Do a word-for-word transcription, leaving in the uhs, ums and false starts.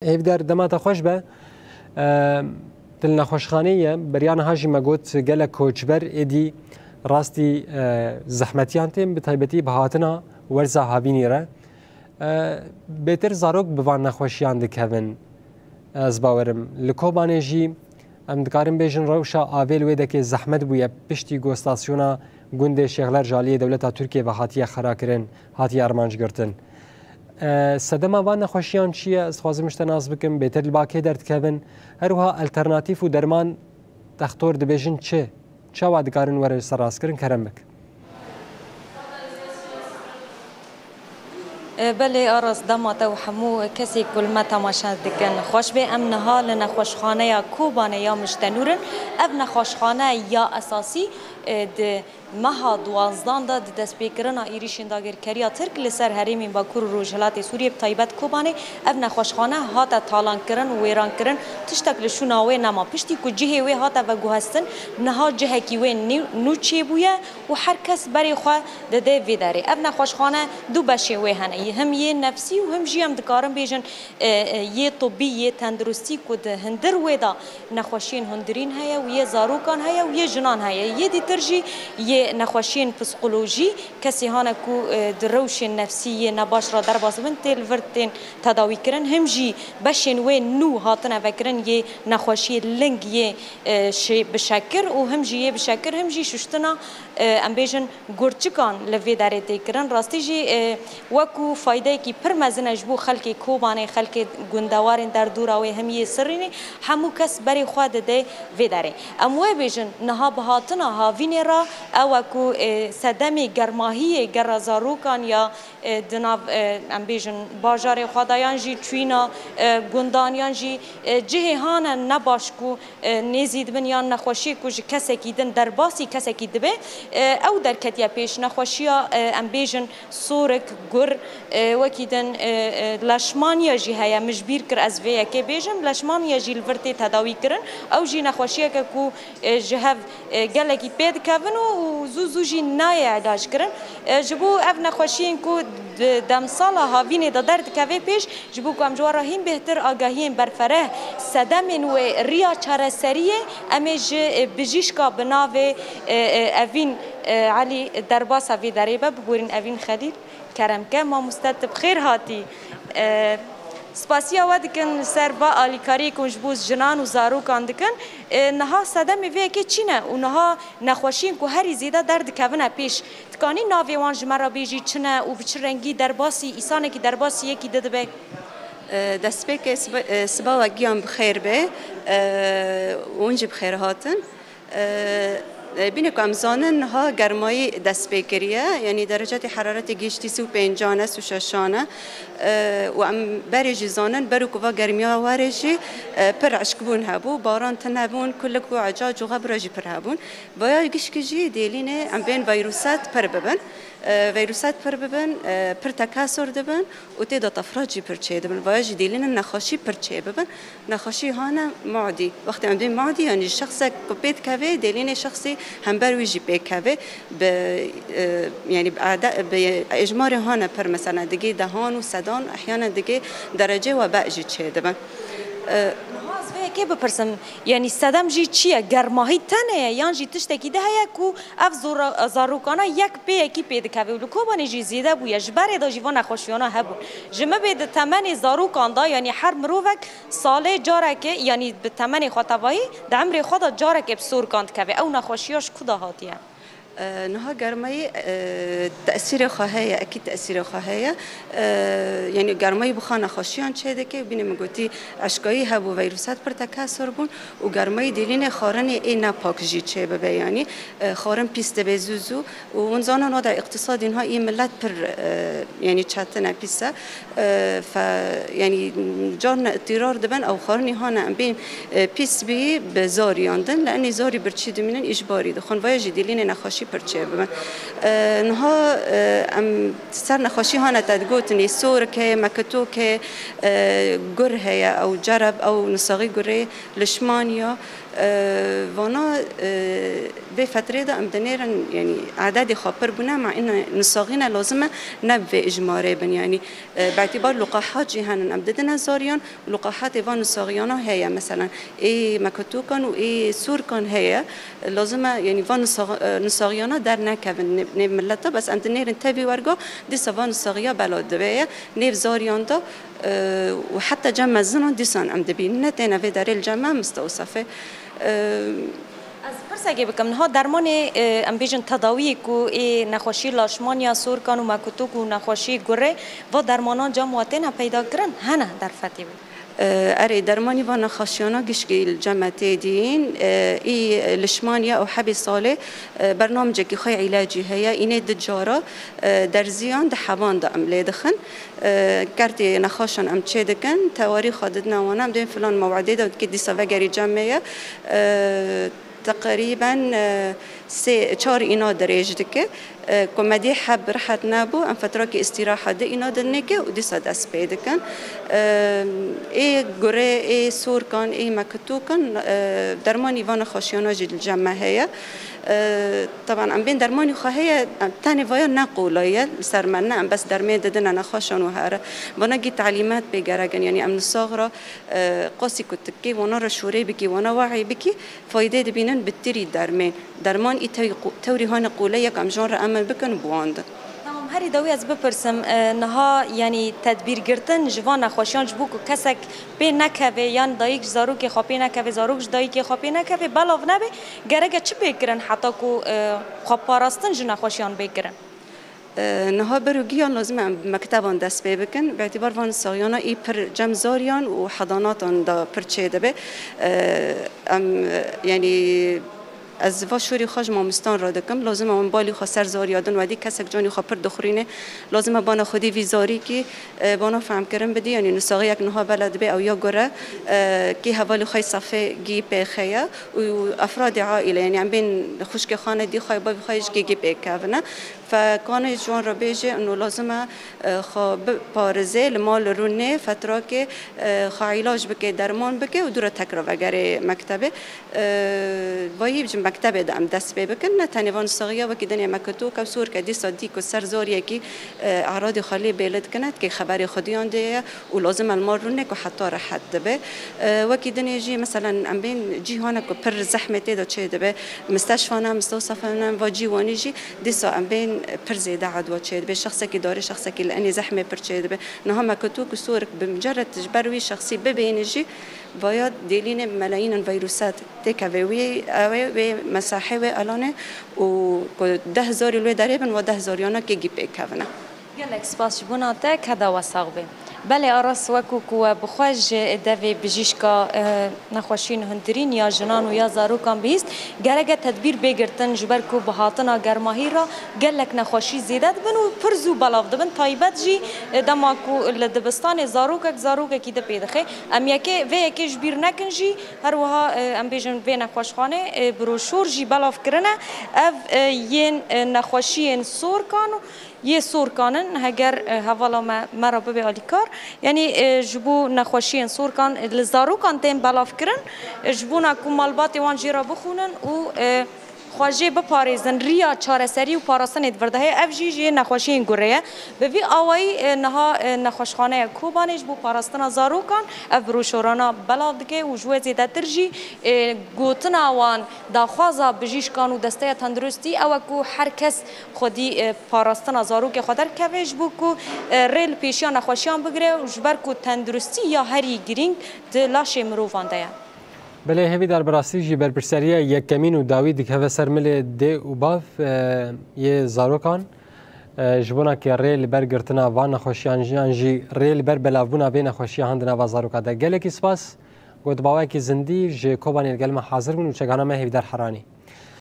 Hêvdar, dema te xweş be. E, Til nexweşxaneyê ye. Beriya niha jî me got gelek koçber êdî rastî, e, zehmetiyan tên, bi taybetî bi hatina werza havînî re. E, Bêtir zarok bi van nexweşiyan dikevin. Ez bawerim. Li Kobanê jî em dikarin bêjin rewşa avê li wê dekê zehmet bûye, piştî ku stasyona gundê Şêxler ji aliyê dewleta Tirkiyê ve hatiye xera kirin, hatiye armanc girtin. E, sedema van nexweşiyan çi ye? Ez dixwazim ji te nas bikim, bêtir li ba kê derdikevin? Her wiha alternatîf û derman, dextor dibêjin çi? Çawa dikarin were li ser rastkirin? Kerem bik. E, belê Aras, dema te û hemû kesê ku li me temaşe dikin xweş bê. Em niha li nexweşxaneya Kobanê ya Miştenûr in. Ev nexweşxane ya esasî, e, di meha duwazdan de di destpêkirina êrîşên dagirkeriya Tirk li ser herêmên Bakur û Rojhilatê Sûriyê, bi taybet Kobanê, ev nexweşxane hate talankirin û wêrankirin. Tiştek li şûna wê nema. Piştî ku cihê wê hate veguhestin, niha cihekî wê nî-, nû çêbûye û her kes berê xwe dide vê derê. Ev nexweşxane du beşên wê hene. Him yê nefsî û him jî em dikarin bêjin, e, e, yê tibî, yê tenduristî ku di hundir wê de nexweşiyên hundirîn heye û yê zarokan heye û yê jinan heye. Yê dîtir jî yê nexweşiyên psîkolojî, kesê hane ku, e, di rewşên nefsî yê nebaş re derbas bin, tê li vir tên tedawî kirin. Him jî beşên wê nû hatine vekirin yê nexweşiyê ling yê, e, şê-, bi şekir û him jî yê bi şekir, him jî şuştina, e, em bêjin gurçikan li vê derê tê kirin. Rastî jî, e, wekû faydeyekî pir mezin e ji bo xelkê Kobanê, xelkê gundewarên derdora wê, him yê Sirînê, hemû kes berê xwe dide vê derê. Em wê bêjin, niha bi hatina havînê re, ew e ku, e, sedemê germahiyê gera zarokan ya, e, di nav, e, em bêjin, bajarê xwe de yan jî çûyîna, e, gundan yan jî, e, cihê hane nebaş ku, e, nêzî dibin yan nexweşiyê ku ji kesekî din derbasî kesekî dibe, e, ew derketiye pêş. Nexweşiya, e, em bêjin, sorik, gur, e, wekî din, e, e, leşmaniya jî heye. Min ji bîr kir ez vê yekê bêjim. Leşmaniya jî li vir tê tedawî kirin. Ew jî nexweşiyeke ku, e, ji hev, e, gelekî pê dikevin û, û zû zû jî nayê îlac kirin. E, ji bo ev nexweşiyên ku di demsala havînê de derdikeve pêş, ji bo ku em ji wan re hîn bêhtir agahiyên berfereh, sedemên wê, riya çareseriyê, em ê ji, e, bijîşka bi navê, e, e, Evîn, e, Elî derbasa vê derê be, biborîn Evîn Xelîl. Kerem ke, mamoste, tu bi xêr hatî. E, spasiya we dikin li ser va alîkariyê ku ji bo jinan û zarokan dikin. E, niha sedemê vê yekê çi ne û niha nexweşiyên ku herî zêde derdikevine pêş? Dikanî navê wan ji me re bêjî çi ne û bi çi rengî derbasî, îsanekî derbasî yekî di dibe? E, destpêkê siba, e, siba we giyan bi xêr be. E, hûn jî bi xêr hatin. E, e, bîne ku em zanin niha germayî dest pê kiriye, yanî derecetê heraretê gihiştî sî û pêncan e, sî û şeşan e. E, û em berê jî zanin, ber û ku va germiya were jî, e, pir eşkbûn hebû, baran tune bûn, kulik û ecac û xebira jî pir hebûn. Vaya gişkî jî dêlînê em bên veyruset pir bibin. E, veyruset pir bibin, e, pir tekesur dibin û tê de tefrat jî pir çêdibin. Vaya jî dêlînin nexweşî pir çêbibin. Nexweşî hane madî. Wextê em dê madî, yanî ji şexsek ku pê dikeve, dêlînê şexsî hember wî jî pê keve. Bi, e, yanî bi ade-, bi êjmarê hane pir, mesela digê dehan û sedan, ehyanen digê derecê we be jî çêdibin. E, Niha ez vê yekê bipirsim, yanî sedem jî çi ye? Germahî tenê ye yan jî tiştekî di heye ku ev zora-, zarokana yek pê yekî pê dikeve û li Kobanê jî zêde bûye, ji berê de jî van nexweşiyana hebûn. Ji min bê di temenê zarokan de, yanî her mirovek salê carekê, yanî bi temenê xwe tevahî, di emrê xwe de carekê bi sorikan dikeve. Ew nexweşiya ji ku de hatiye? E, niha germayî, e, tesîrê xwe heye, ekîd tesîrê xwe heye. E, yanî germayî bi xwe nexweşiyan çêdike. Bîne min gotî eşkayî hebû, veyruset pir tekesur bûn û germayî dêlînê xwarinê ê nepak jî çêbibe. Yanî, e, xwarin pîs dibe zû zû û hûn zanin, wada îqtîsadî niha î milet pir, e, yanî çetin e, pîs e. E, fe-, yanî carna îtîrar dibin, ew xwarinî hane em bên, e, pîs bî bi zariyan din, li enê zarî birçî dimînin, îjbarî dixwin. Vaya jî dêlînê nexweşî Pir çêbibin. E, niha, e, em ser nexweşî hane te digotinî, sorik heye, mekitûk heye, e, gur heye, ew cereb, ew nisaxî gurê, lişmaniya, e, vana, e, vê fetrê de em dinêrin, yanî ededê xwe pir bûne, ma îna nisaxî ne lazim e, ne bi vê ijmarê bin. Yanî, e, bi îtîbar luqahat jî henin, em didine zariyan, luqahatê van nisaxiyana heye, meselan, ê mekitûkan û ê sûrkan heye. Lazim e, yanî van nisax-, e, nisaxiyana dernekevin nê-, nêv mileta, bes em dinêrin tevî werga, dîsa van nisaxiya bela dibe ye, nêv zariyan de, e, û heta cem mezinan dîsan em dibînin. Ne têne vê derê li cem me mistewsefê. E, Ez pirsekê bikim, niha dermanê, e, em bêjin tedawiyê ku ê nexweşî laşmanya, sorkan û mekutûk û nexweşî gurê, va dermanan cem we têne peyda kirin, hene derfetê wî? E, erê, dermanî va nexweşiyana gişkî li cem me tê dîn, e, î lişmaniye û hebê salê, e, bernamecekî xwe îlecî heye, înê di cara, e, derziyan di heban de em lê dixin. E, kertê nexweşan em çê dikin, tewarî xwe didine wana, em dên filan mewedê de dikê dîsa vegerî cem me ye. E, teqrîben, e, sê, çar îna dirêj dike. E, ku me dî heb rihet nebû, em fetrakê îstîraha di îna dinêke û dîsa dest pê dikin. E, ê gurê, ê sorkan, ê mekitûkan, e, dermanî van nexweşiyana jî li cem me heye. E, teban em bên dermanî xwe heye, em tenê vaya ne qolay e, li ser me ne, em bes dermê didine nexweşan û here. Vana gî talîmat pê gerek in, yanî em nisax re, e, qasî ku tikê wana re şûrê bikî, wana wehî bikî, faydê dibînin bi tirî dermên. Derman î tewî qo-, tewrî hane qole yek em jan re emel bikin û biwandin. Tamam, herî dawî ez bipirsim, e, niha, yanî tedbîrgirtin ji van nexweşiyan ji bo ku kesek pê nekeve, yan dayik ji zarokê xwe pê nekeve, zarok ji dayikê xwe pê nekeve, belav nebe, gereke çi pê kirin heta ku, e, xwe parastin ji nexweşiyan bê kirin? E, niha ber û giyan lazim e em bi mekteban dest pê bikin. Bi îtîbar van saxiyana î pir cem zariyan û hedanatan de pir çê dibe. E, em, e, yanî ez va şûrî xwe ji mamostan re dikim. Lazim e em balî xwe ser zariya din wedî kesek canî xwe pir dixurîne. Lazim e bana xwedî vî zarîkî, e, bana fehmkirin bidî. Yanî nisaxiyek niha bela dibe ew ya gure, e, kî hevalî xwe safê gî pêxe ye û efradê aîle, yanî em bên xwişkê xwe ne dî xwe bavî xwe ji kî gî pêkevine. Fekanê ji wan re bêje, ino lazim e, e, xwe biparizê, li mal rûnê, fetrakê, e, xwe îlac bike, derman bike û dû re tekra vegerê mektebê. E, vayî ji mektebê de em dest pê bikin, ne tenê van saxiya wekî dinê me kutû, kew sor ke dîsa dî ku ser zariyekî, e, eradî xwe lê bêli dikine, dikê xeberê xwediyan dê ye û lazim e li mal rûnê ku heta rehet dibe. E, wekî dinê jî, meselen, em bên cîhane ku pir zehmê tê de çê dibe, misteşfa ne, mistewsefe ne, va cî wanî jî, dîsa em bên pir zêde edwa çê dibe. Şexsekî darê şexsekî li enê zehmê pir çê dibe. Niha me kutû ku sorik bi micerred ji ber wî şexsî bibêne jî, vaya dêlînê bi melayînan veyrusa têkeve wî, ew ê wê mesahê wê elanê û ku deh zarî li wê derê bin, wa deh zariyana kê gî pêkevine. Gelek spas ji bona te, keda we sax be. Belê Aras, wekû ku we bi xwe ji devê bijîşka, e, nexweşiyên hundirîn ya jinan û ya zarokan bihîst, gereke tedbîr bê girtin, ji ber ku bi hatina germahî re gelek nexweşî zêde dibin û pir zû belav dibin. Taybet jî, e, dema ku li dibistanê zarokek zarokekî di pê dixe. Em yekê, vê yekê ji bîr nekin jî, her wiha, e, em bêjin vê nexweşxanê, e, broşûr jî belav kirine. Ev, e, yên, e, nexweşiyên sorkan û yê sorkan in, heger, e, hevala me, me re bibe alîkar. Yanî, e, ji bo nexweşiyên sorkan, e, li zarokan tên belavkirin, e, ji bona ku malbatê wan jê re bixwînin û, e, xwe jê biparêzin, riya çareserî û parastinê di vir de heye. Ev jî jê nexweşiyên gurê ye. Bi vî awayî, e, niha, e, nexweşxaneya Kobanê ji bo parastina zarokan ev broşorana belav dike û ji we zêdetir jî, e, gotina wan, daxwaza bijîşkan û desteya tenduristî ew e ku her kes xwedî, e, parastina zarokê xwe derkeve, ji bo ku, e, rê li pêşiya nexweşiyan bigire û ji ber ku tenduristî ya herî girîng di laşê mirovan de ye. Belê, hêvîdar, bi rastî jî berpirseriya yekemîn û dawî dikeve ser milê dê û bav, e, yê zarokan, e, ji bona ke rê li ber girtina van nexweşiyan, yan jî rê li ber belavbûna vê nexweşiya han di nava zaroka de. Gelekî spas, got bi awayekî zindî ji Kobanê li gel me hazir bûn û çekana me Hêvîdar Heranî.